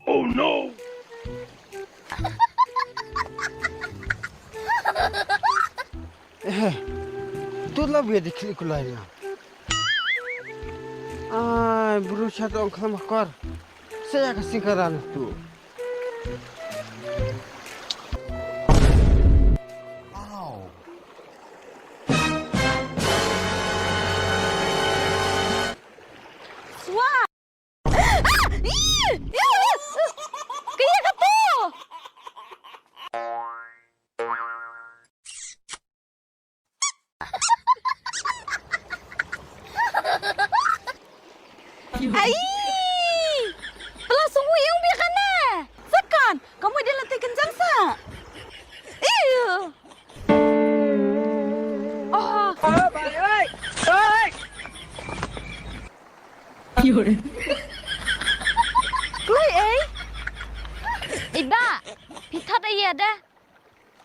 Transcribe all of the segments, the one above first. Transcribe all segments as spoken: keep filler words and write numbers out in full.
Oh no! Eh, tu la bia di klik kulai na. Ai, bru cha tu ong klam akor. Saya ka singkaran tu. Swa. Ah! Ih! Ih! Kaya ka tu. Ai! Pala sung wi ong bia kana. Sakan, kamu dia lantai kenjang sa. Iya. Oh. Kloi ei. Iba, phi thot ïa da.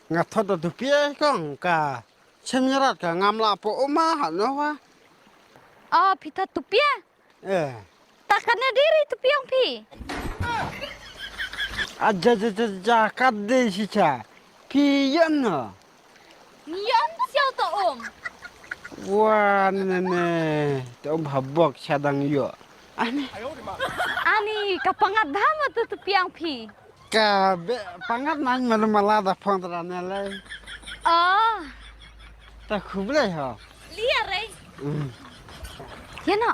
Nga thot da tu pia kong ka. Chem nyarat ka ngam la po uma ha no wa. Oh, phi thot tu pia. Eh. Ta kane diri tu piang phi. Aja ja ja ja ka de si cha. Phi yan no. Ni yan tu siau to um. Wa ne ne ne. To um habok cha dang yo. Ani. Ani ka pangat bha ma tu tu piang phi. Ka be pangat nan malu mala da phong tra ne le. Oh. Ta khublei ho. Lia rei. Hmm. Ya no.